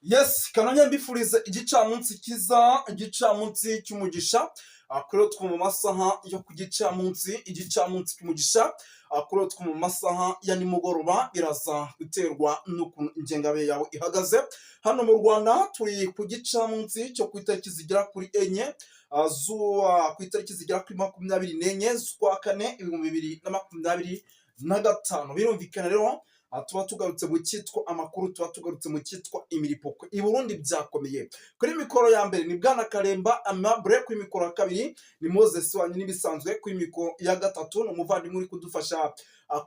Yes, kanongera mbifurize igicamunsi cyiza, igicamunsi cy'umugisha. Kuri two mu masaha yo ku gicamunsi, igicamunsi cy'umugisha. Kuri two mu masaha ya nimugoroba, biraza guterwa n'ukuntu ingengabihe yawe ihagaze. Hano mu Rwanda turi ku gicamunsi cyo ku itariki zigera kuri 4, ku itariki zigera kuri 24 z'ukwa kane 2025. Birumvikana rero, tuba tugarutse mu cyitwa amakuru, tuba tugarutse mu cyitwa imiripoko. I Burundi byakomeye. Kuri mikoro ya mbere ni Bwana Karemba Amabure, kuri mikoro ya kabiri ni Moses wanyu n'ibisanzwe, kuri mikoro ya gatatu ni umuvandimwe uri kudufasha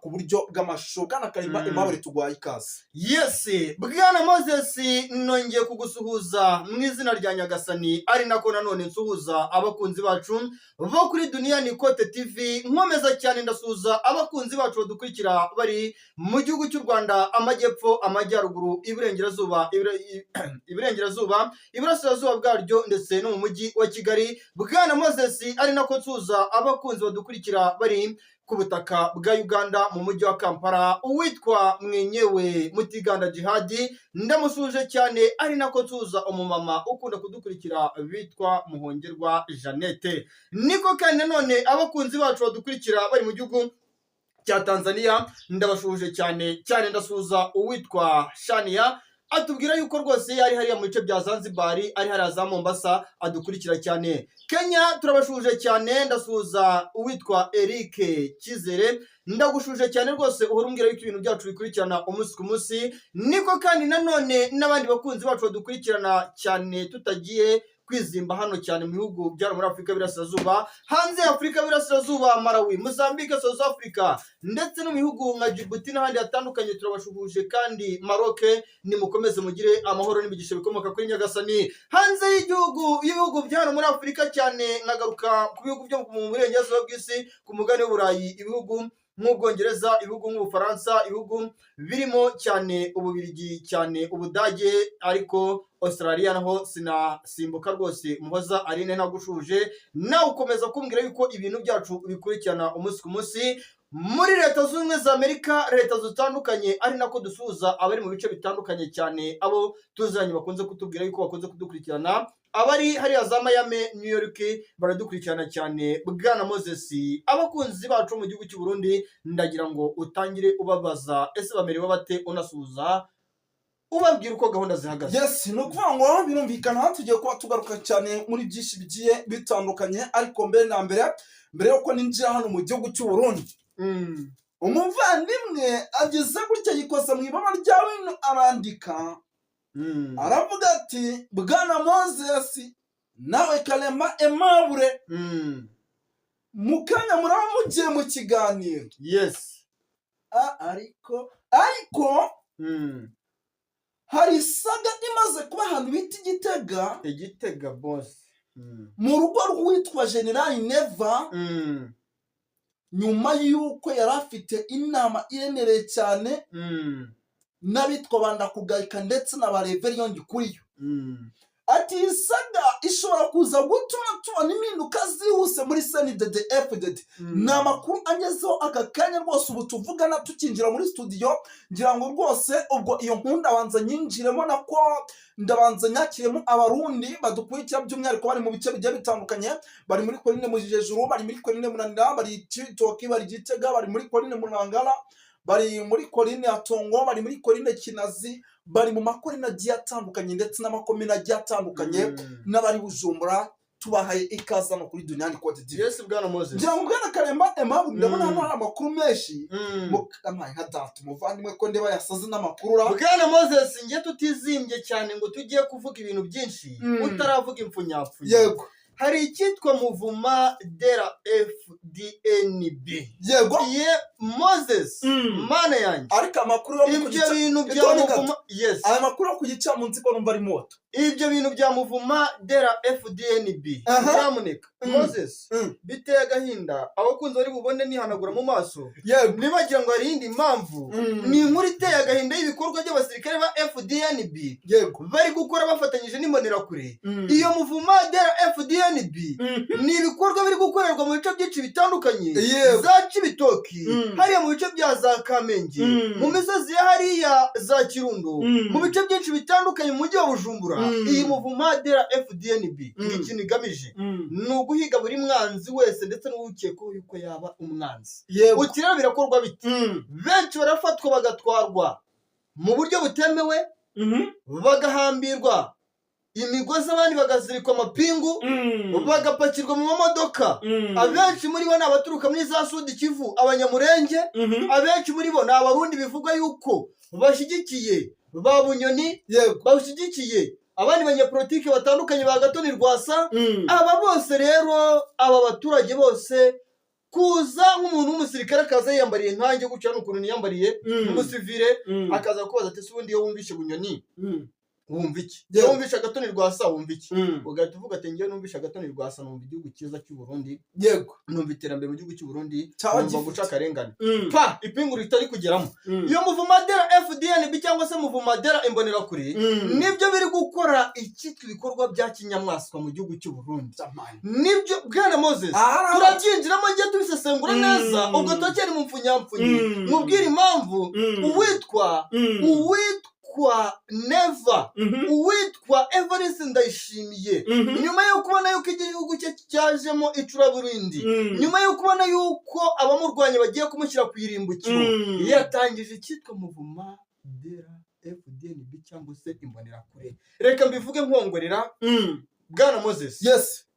ku buryo bw'amashusho. Bwana Karemba Aimable, tuguhaye ikaze. Yes, Bwana Moses, nongeye kugusuhuza mu izina rya Nyagasani, ari nako nanone nsuhuza abakunzi bacu bo kuri Duniya ni Kote TV. Nkomeza cyane ndasuhuza abakunzi bacu badukurikira bari mu gihugu cy'u Rwanda, amajyepfo, amajyaruguru, iburengerazuba, iburengerazuba, iburasirazuba bwaryo, ndetse no mu mujyi wa Kigali. Bwana Moses, ari nako nsuhuza abakunzi badukurikira bari ku butaka bwa Uganda mu mujyi wa Kampala, uwitwa mwenyewe Mutiganda Jihadi ndamusuhuje cyane, ari nako nsuhuza umumama ukunda kudukurikira bitwa Muhongerwa Jeannette. Niko kandi nanone abakunzi bacu badukurikira bari mu gihugu cya Tanzania ndabasuhuje cyane cyane. Ndasuhuza uwitwa Shania, atubwira yuko rwose ari hariya mu bice bya Zanzibar, ari hariya za Mombasa, adukurikira cyane. Kenya turabasuhuje cyane. Ndasuhuza uwitwa Eric Cyizere, ndagusuhuje cyane rwose, uhora umbwira yuko ibintu byacu bikurikirana umunsi ku munsi. Niko kandi nanone n'abandi bakunzi bacu badukurikirana cyane, tutagiye kwizimba hano cyane mu bihugu byari muri Afurika y'Iburasirazuba, hanze ya Afurika y'Iburasirazuba, Malawi, Mozambique, South Africa, ndetse no mu bihugu nka Djibouti n'ahandi hatandukanye, turabasuhuje. Kandi Maroc, nimukomeze mugire amahoro n'imigisha bikomoka kuri Nyagasani. Hanze y'igihugu, y'ibihugu bya hano muri Afurika cyane, nkagaruka ku bihugu byo mu burengerazuba bw'isi, ku mugabane w'Uburayi, ibihugu nk'Ubwongereza, ibihugu nk'Ubufaransa, ibihugu birimo cyane Ububirigi, cyane Ubudage, ariko Australia naho sinasimbuka rwose. Muhoza Aline, ntagusuhuje nawe, ukomeza kumbwira yuko ibintu byacu bikurikirana umunsi ku munsi. Muri Leta Zunze Ubumwe za Amerika, leta zitandukanye, ari nako dusuhuza abari mu bice bitandukanye cyane, abo tuziranye bakunze kutubwira yuko bakunze kudukurikirana, abari hariya za Miami, New York, baradukurikirana cyane. Bwana Moses, abakunzi bacu mu gihugu cy'u Burundi, ndagira ngo utangire ubabaza ese bamerewe bate, unasuhuza ubabwira uko gahunda zihagaze. Yes, ni ukuvuga ngo birumvikana, tugiye kuba tugaruka cyane muri byinshi bigiye bitandukanye, ariko mbere na mbere, mbere yuko ninjira hano mu gihugu cy'u Burundi, umuvandimwe agize gutya yikoza mu ibaba rya wino, arandika, aravuga ati: "Bwana Moses nawe Karema Aimable, mu kanya muraba mugiye mu kiganiro." Ariko hari isaga imaze kuba ahantu bita Igitega. Igitega, boss. Mu rugo rw'uwitwa Generali Neva, nyuma y'uko yari afite inama iremereye cyane n'abitwa Bandakugayika ndetse na ba Reverien Ngikuriyo. Ati iyi saga ishobora kuza gutuma tubona impinduka zihuse muri CNDD FDD. Ni amakuru angezeho aka kanya rwose, ubu tuvugana tukinjira muri studio. Ngira ngo rwose ubwo iyo nkuru ndabanza nyinjiremo, nako ndabanza nyakiremo Abarundi badukurikira, by'umwihariko bari mu bice bigiye bitandukanye, bari muri Korine Mujejuru, bari muri Korine Munanira, bari Cibitoki, bari Gitega, bari muri Korine Munangara, bari muri Korine ya Tongo, bari muri Korine Kinazi, bari mu makorine agiye atandukanye ndetse n'amakomine agiye atandukanye, n'abari Bujumbura, tubahaye ikaze hano kuri Duniyani Kote TV. Yes, Bwana Moses. Ngira ngo Bwana Karemba Aimable, ndabona hano hari amakuru menshi. Amaye nka data, umuvandimwe ko ndeba yasaze n'amakuru ra? Bwana Moses, njye tutizimbye cyane ngo tugiye kuvuga ibintu byinshi, utaravuga impfunyapfunya, hari icyitwa Mouvement de la FDNB. Ye Moses, mana yanjye. Ariko amakuru yo ku Ibyo bintu bya Itoni gato. Mouvement, yes. Aya makuru yo ku gicamunsi ko numva ari moto. Ibyo bintu bya Mouvement de la FDNB, nyamuneka, Moses, biteye agahinda. Abakunzi bari bubone nihanagura mu maso, ntibagira ngo hari iyindi mpamvu. Ni inkuru iteye agahinda y'ibikorwa by'abasirikare ba FDNB bari gukora bafatanyije n'Imbonerakure. Iyo Mouvement de la FDNB FDNB ni ibikorwa biri gukorerwa mu bice byinshi bitandukanye, za Cibitoki, hariya mu bice bya za Kamenge, mu misozi ya hariya za Kirundo, mu bice byinshi bitandukanye mu mujyi wa Bujumbura. Iyi mouvement de la FDNB, ikintu igamije ni uguhiga buri mwanzi wese ndetse n'uwukekwaho yuko yaba umwanzi. Uti rero birakorwa bite? Benshi barafatwa bagatwarwa mu buryo butemewe, bagahambirwa imigozi, abandi bagazirikwa amapingu, bagapakirwa mu mamodoka. Abenshi muri bo ni abaturuka muri za Sud Kivu, Abanyamurenge. Abenshi muri bo ni Abarundi bivugwa yuko bashyigikiye ba Bunyoni, bashyigikiye abandi banyepolitike batandukanye ba Gatoni Rwasa. Aba bose rero, aba baturage bose, kuza nk'umuntu w'umusirikare akaza yiyambariye nkanjye gutya n'ukuntu niyambariye, umusivire akaza kubaza ati: "Ese ubundi iyo wumvishe Bunyoni wumva iki? Iyo wumvishe Agatoni Rwasa wumva iki?" Ugahita uvuga ati: "Ngewe numvishe Agatoni Rwasa numva igihugu cyiza cy'u Burundi, numva iterambere mu gihugu cy'u Burundi, Cyaba numva gifite. guca akarengane." Pa ipingu ritari kugeramo. Iyo mouvement de la FDNB cyangwa se mouvement de la Imbonerakure, nibyo biri gukora icyitwa ibikorwa bya kinyamaswa mu gihugu cy'u Burundi. Jamani. Nibyo, bwana Moses, Aha turabyinjiramo njye tubisesengura neza. Ubwo turacyari mu mfunyamfunyi. Mubwire impamvu uwitwa Neva, uwitwa Evariste Ndayishimiye, nyuma yo kubona yuko igihugu cye cyajemo icuraburindi, nyuma yo kubona yuko abamurwanya bagiye kumushyira ku irimbukiro, yatangije icyitwa mouvement de la FDNB cyangwa se Imbonerakure. Reka mbivuge nkongorera, bwana Moses,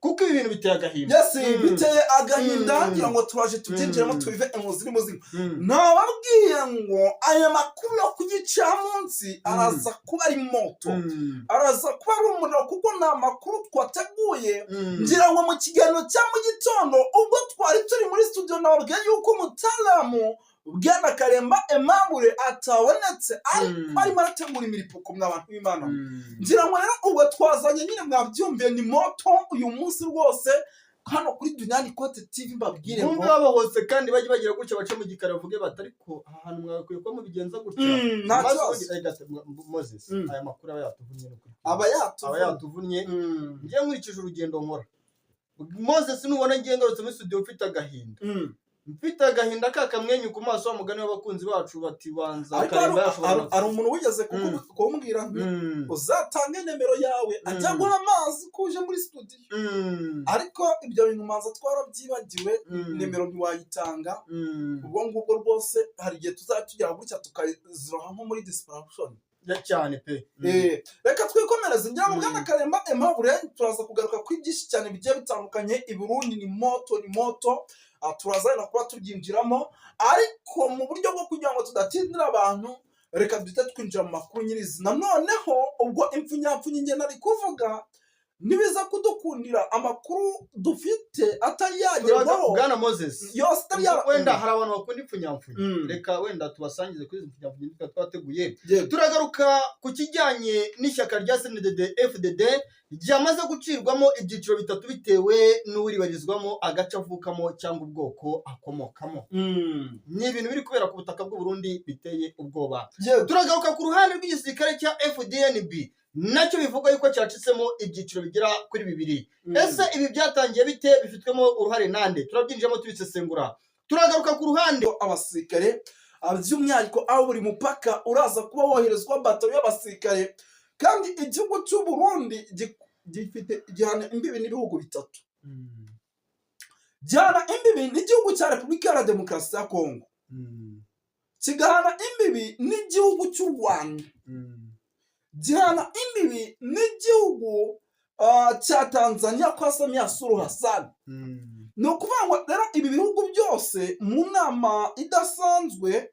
kuko ibi bintu biteye agahinda. Yes, biteye agahinda. Ngira ngo turaje tubyinjiremo, tubive imuzi n'umuzingo. Nababwiye ngo aya makuru yo ku gicamunsi araza kuba ari moto, araza kuba ari umuriro, kuko ni amakuru twateguye. Ngira ngo mu kiganiro cya mu gitondo, ubwo twari turi muri studio, nababwiye yuko umutaramu Bwana Karemba Aimable atabonetse, ariko arimo arategura imiripuko mwa bantu b'Imana. Ngira ngo rero ubwo twazanye nyine, mwabyumviye, ni moto uyu munsi rwose hano kuri Duniyani Kote TV. Mbabwire ngo Bumve babohotse kandi bajye bagira gutya bace mu gikari bavuge bati: "Ariko aha hantu mwagakwiye kuba mubigenza gutya." Nta Maze kibazo. ubundi, Moses, aya makuru aba yatuvunnye ni ukuri. Aba Aba yatuvunnye. yatuvunnye. Ngiye nkurikije urugendo nkora, Moses, nubona ngiye ngarutse muri studio mfite agahinda, mfite agahinda ka kamwenyu ku maso, wa mugani w'abakunzi bacu bati: "Banza Ariko Karemba yashobora." hari umuntu wigeze kumbwira nti: "Uzatange nimero yawe ajya guha amazi ko uje muri studio." Ariko ibyo bintu manza twarabyibagiwe. Nimero ntiwayitanga. Ubwo ngubwo rwose hari igihe tuzajya tugera gutya tukaziroha nko muri distraction. Ya cyane pe. Reka twikomereze. Ngira ngo Bwana Karemba Aimable, turaza kugaruka kuri byinshi cyane bigiye bitandukanye. I Burundi ni moto, ni moto. Turaza wenda kuba tubyinjiramo, ariko mu buryo bwo kugira ngo tudatindira abantu, reka duhite twinjira mu makuru nyirizina. Noneho ubwo impfunyapfunyi njye nari kuvuga, nibiza kudukundira, amakuru dufite atari yagerwaho Bwana Moses, yose atari yara wenda hari abantu bakunda ipfunyapfunya. Reka wenda tubasangize kuri izi mpfunyapfunya tukaba twateguye. Turagaruka ku kijyanye n'ishyaka rya CNDD FDD ryamaze gucirwamo ibyiciro bitatu bitewe n'uribarizwamo, agace avukamo cyangwa ubwoko akomokamo. Ni ibintu biri kubera ku butaka bw'u Burundi biteye ubwoba. Turagaruka ku ruhande rw'igisirikare cya FDNB, nacyo bivugwa yuko cyacitsemo ibyiciro bigera kuri bibiri. Ese ibi byatangiye bite? Bifitwemo uruhare nande? Turabyinjiramo tubisesengura. Turagaruka ku ruhande abasirikare, by'umwihariko aho buri mupaka uraza kuba woherezwa bato y'abasirikare. Kandi igihugu cy'u Burundi gifite gihana imbibi n'ibihugu bitatu: gihana imbibi n'igihugu cya Repubulika Iharanira Demokarasi ya Kongo, kigahana imbibi n'igihugu cy'u Rwanda, gihana imbibi n'igihugu cya Tanzania kwa Samia Suluhu Hassan. Ni ukuvuga ngo rero ibi bihugu byose, mu nama idasanzwe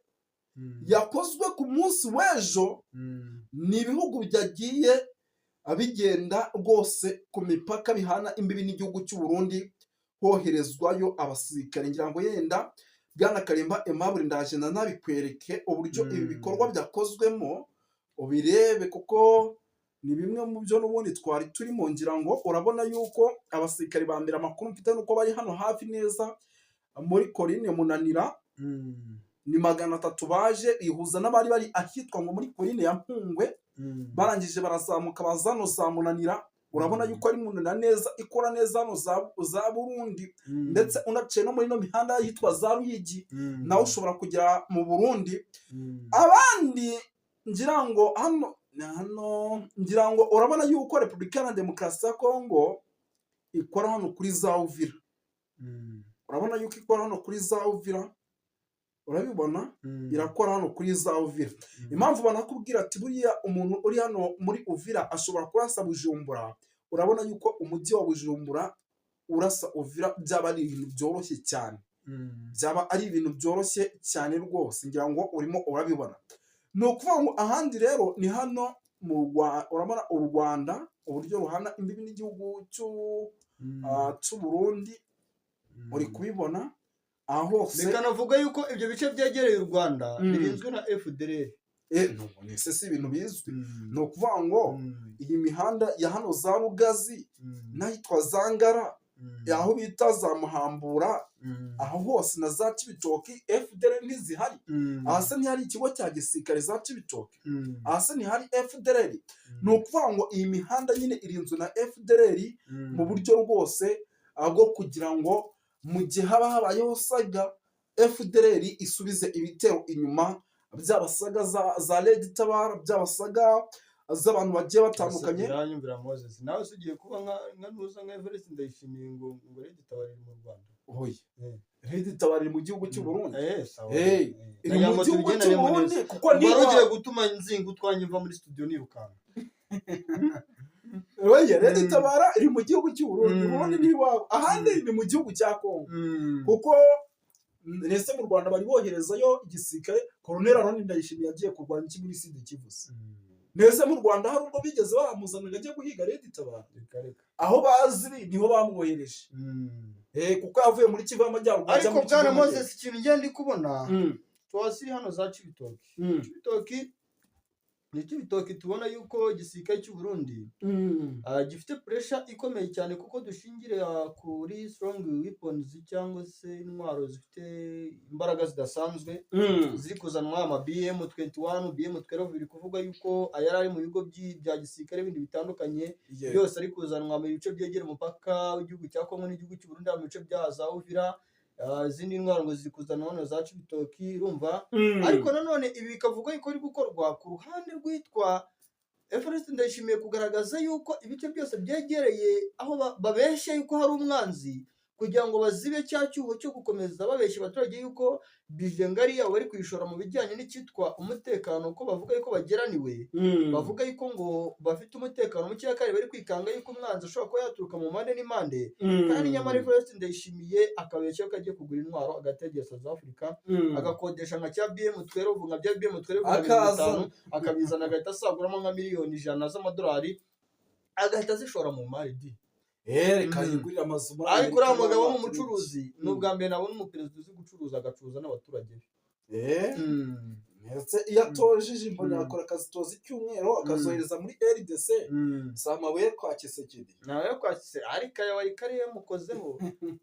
yakozwe ku munsi w'ejo, ni ibihugu byagiye bigenda rwose ku mipaka bihana imbibi n'igihugu cy'u Burundi hoherezwayo abasirikare. Ngira ngo yenda Bwana Karemba Aimable, ndaje nanabikwereke uburyo ibi bikorwa byakozwemo, ubirebe, kuko ni bimwe mu byo n'ubundi twari turimo. Ngira ngo urabona yuko abasirikare ba mbere, amakuru mfite nuko bari hano hafi neza muri colline Munanira, ni 300 baje bihuza n'abari bari ahitwa ngo muri colline ya Mpungwe, barangije barazamuka baza hano za Munanira. Urabona yuko ari munana neza, ikora neza hano za Burundi, ndetse unaciye no muri ino mihanda yitwa za Ruyigi, nawe ushobora kugera mu Burundi. Abandi ngira ngo hano hano, ngira ngo urabona yuko Repubulika Iharanira Demokarasi ya Kongo ikora hano kuri za Uvira. Urabona yuko ikora hano kuri za Uvira, urabibona, irakora hano kuri za Uvira. Impamvu banakubwira ati buriya umuntu uri hano muri Uvira ashobora kurasa Bujumbura, urabona yuko umujyi wa Bujumbura urasa Uvira byaba ari ibintu byoroshye cyane, byaba ari ibintu byoroshye cyane rwose. Ngira ngo urimo urabibona. Ni ukuvuga ngo ahandi rero ni hano mu Rwanda. Urabona u Rwanda uburyo ruhana imbibi n'igihugu cy'u Burundi, uri kubibona aha hose. Bikanavuga yuko ibyo bice byegereye u Rwanda birinzwe na FDLR. None se si ibintu bizwi? Ni ukuvuga ngo iyi mihanda ya hano za Rugazi n'ahitwa za Ngara, aho bita za Muhambura, aho hose na za Cibitoki, FDLR ntizihari? Aha se ntihari ikigo cya gisirikare za Cibitoki? Aha se ntihari FDLR? Ni ukuvuga ngo iyi mihanda nyine irinzwe na FDLR mu buryo rwose bwo kugira ngo mu gihe haba habayeho saga, FDLR isubize ibitero inyuma, byaba saga za Red Tabara, byaba saga z'abantu bagiye batandukanye. Biranyumvira Moses, nawe se ugiye kuba nka nuza nka Everest Ndayishimiye ngo Red Tabara iri mu Rwanda? Oya, Red Tabara iri mu gihugu cy'u Burundi. Sawa. Eh, iri Nagira mu ngo gihugu cy'u tubigendanemo Burundi neza. kuko Wari niba ugiye gutuma nzinga utwanjye mva muri studio nirukanka. Oya, Red Tabara iri mu gihugu cy'u Burundi. Burundi ni iwabo, ahandi ni mu gihugu cya Kongo, kuko ndetse mu Rwanda bari boherezayo igisirikare. Colonel Aroni Ndayishimiye yagiye kurwanya iki muri Sud Kivu? Nese mu Rwanda hari ubwo bigeze bahamuzana ngo ajye guhiga Red Tabara? Reka reka. Aho bazi niho bamwohereje, kuko yavuye muri Kivu y'Amajyaruguru ajya Ariko muri Kivu bwana y'Amajyepfo. Moses, ikintu ngenda ndi kubona, tuwasiri hano za Cibitoki. Cibitoki ni Cibitoki, tubona yuko igisirikare cy'u Burundi gifite pressure ikomeye cyane, kuko dushingira kuri strong weapons cyangwa se intwaro zifite imbaraga zidasanzwe ziri kuzanwa, ama BM 21, BM 12. Biri kuvuga yuko ayari ari mu bigo bya gisirikare bindi bitandukanye byose ari kuzanwa mu bice byegera umupaka w'igihugu cya Kongo n'igihugu cy'u Burundi, mu bice bya za Uvira. Izindi ntwaro ngo ziri kuzanwa hano za Cibitoki, urumva. Ariko nanone ibi bikavuga yuko biri gukorwa ku ruhande rwitwa Evariste Ndayishimiye, kugaragaza yuko ibice byose byegereye aho babeshya yuko hari umwanzi, kugira ngo bazibe cya cyuho cyo gukomeza babeshya abaturage yuko bije ngari yabo bari kuyishora mu bijyanye n'icyitwa umutekano, ko bavuga yuko bageraniwe, bavuga yuko ngo bafite umutekano mukeya kandi bari kwikanga yuko umwanzi ashobora kuba yaturuka mu mpande n'impande. Kandi nyamara Evariste Ndayishimiye akabeshya ko agiye kugura intwaro, agategera South Africa, agakodesha nka cya BM 12, nka bya BM 12 nka mirongo Akaza. itanu, akabizana, agahita asaguramo nka miliyoni 100 z'amadolari, agahita azishora mu mari di. Reka yigurire amazu muri Ariko uriya Amerika mugabo ni n'abaturage. umucuruzi. Ni ubwa mbere nabona umuperezida uzi gucuruza, agacuruza n'abaturage be. Ndetse iyo atojeje imbonerakure akazitoza icyumweru, akazohereza muri RDC, si amabuye kwa Tshisekedi? Nawe kwakise, ariko aya Walikale yamukozeho.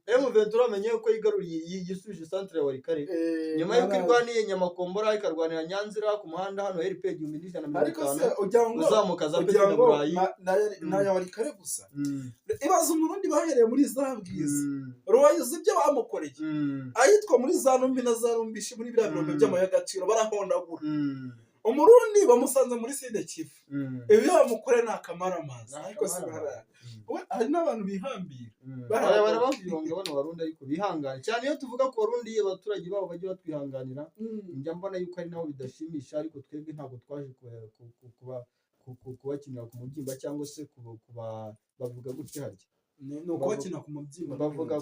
M23 amenye yuko yigaruriye, yisubije centre ya Walikale nyuma y'uko irwaniye Nyamakombora, ikarwanira Nyanzira ku muhanda hano RP 1150 Ariko se ugira ngo uzamuka za ugira Peti na ngo Burayi. N'aya Walikale gusa? Ibaze Umurundi bahereye muri za Bwiza, Rubayizi, ibyo bamukoreye, ahitwa muri za Numbi na za Rumbishi, muri biriya birombe by'amabuye y'agaciro, barahondagura. Umurundi bamusanze muri Sud Kivu, ibyo bamukoreye ni akamaramaza. Ni Ariko si akamaramaza. hari n'abantu bihambira. Aya barabavuyonga bano Barundi, ariko bihangane cyane. Iyo tuvuga ku Barundi, abaturage babo bajye batwihanganira. Njya mbona yuko ari nabo bidashimisha, ariko twebwe ntabwo twaje kubakinira ku mubyimba cyangwa se kuba bavuga gutya harya. Ni ukubakina ku mubyimba. Bavuga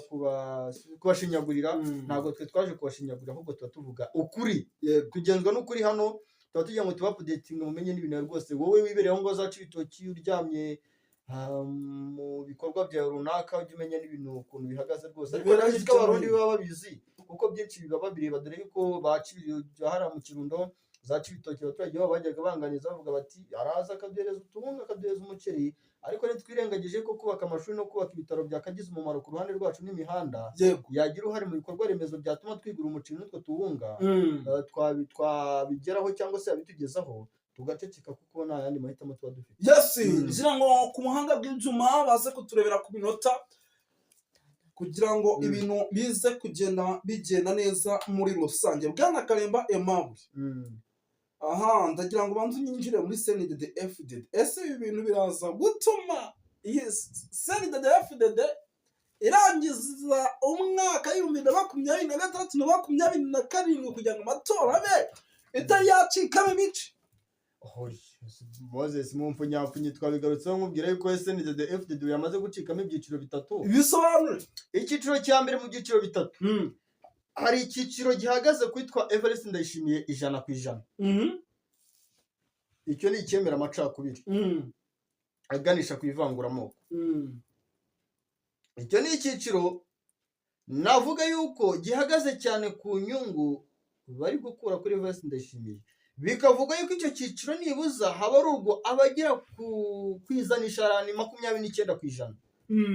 kubashinyagurira. Ntabwo twe twaje kubashinyagurira, ahubwo tuba tuvuga ukuri. Tugenzwa n'ukuri. Hano tuba tugira ngo tuba updating, mumenye n'ibintu rwose. Wowe wibereye aho ngaho zaca ibitoki, uryamye mu bikorwa byawe runaka, ujye umenya n'ibintu ukuntu bihagaze rwose. Ariko Bibera ndabizi ko hirya no Abarundi hino. baba babizi, kuko byinshi biba babireba, dore yuko baca hariya mu Kirundo za Cibitoki, abaturage babo bajyaga banganiza bavuga bati araza akaduhereza utuwunga, akaduhereza umuceri, ariko ntitwirengagije ko kubaka amashuri no kubaka ibitaro byakagize umumaro ku ruhande rwacu n'imihanda yagira uruhare mu bikorwa remezo byatuma twigura umuceri n'utwo tuwunga, twabigeraho cyangwa se yabitugezaho. Tugaceceka kuko nta yandi mahitamo tuba dufite. Yes. Ngira ngo ku buhanga bw'ibyuma baze kuturebera ku minota kugira ngo ibintu bize kugenda bigenda neza muri rusange. Bwana Karemba Aimable, aha ndagira ngo ubanze unyinjire muri CNDD FDD. Ese ibi bintu biraza gutuma iyi CNDD FDD irangiza umwaka w'2026 na 27 kugira ngo amatora abe itari yacikamo ibice? Hori Moses, mu mpfunyapfunyi twabigarutseho, nkubwira yuko SNDD FDD yamaze gucikamo ibyiciro bitatu. Bisobanure. Icyiciro cya mbere mu byiciro bitatu, hari icyiciro gihagaze kwitwa Evariste Ndayishimiye 100%. Icyo ni icyemera amacakubiri aganisha ku ivanguramoko. Icyo ni icyiciro navuga yuko gihagaze cyane ku nyungu bari gukura kuri Evariste Ndayishimiye, bikavuga yuko icyo cyiciro nibuza haba ari urwo abagera ku izanisha ni 29%.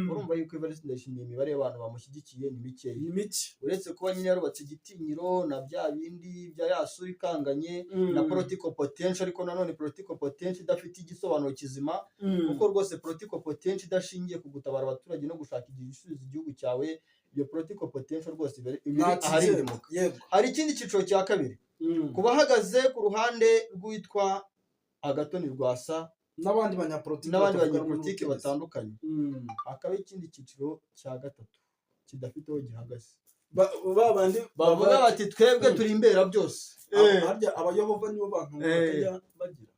Urumva yuko Evariste Ndayishimiye imibare y'abantu bamushyigikiye ni mikeya. Ni mike. Uretse kuba nyine yarubatse igitinyiro na bya bindi bya ya sura ikanganye na political potential, ariko nanone political potential idafite igisobanuro kizima, kuko rwose political potential idashingiye ku gutabara abaturage no gushaka igisubizo igihugu cyawe, iyo political potential rwose iba Nta iri aharindimuka. Hari ikindi cyiciro cya kabiri, ku bahagaze ku ruhande rw'uwitwa Agathon Rwasa n'abandi banyapolitiki n'abandi batavuga rumwe banyapolitiki n'ubutegetsi. batandukanye. Hakaba ikindi cyiciro cya gatatu kidafite aho gihagaze. Ba bandi bavuga bati: "Twebwe turi imbera byose." Harya abayehova nibo bantu batajya bagira.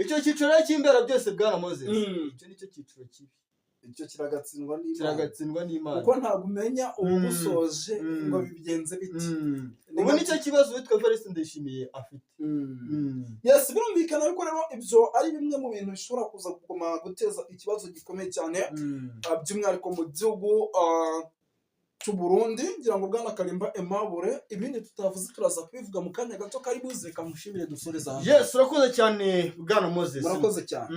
Icyo cyiciro rero cy'imbera byose, bwana Moses, icyo nicyo cyiciro kibi. Icyo kiragatsindwa n'Imana. Kiragatsindwa n'Imana. Kuko ntabwo umenya ubugusoje ngo bigenze bite. Ubu nicyo kibazo witwa Evariste Ndayishimiye afite. Yes, birumvikana yuko rero ibyo ari bimwe mu bintu bishobora kuza kuguma guteza ikibazo gikomeye cyane, by'umwihariko mu gihugu cy'u Burundi. Ngira ngo bwana Karimba Aimable, ibindi tutavuze turaza kubivuga mu kanya gato kari buze. Kamushimire, dusoreze aha. Yes, urakoze cyane, bwana Moses. Murakoze cyane.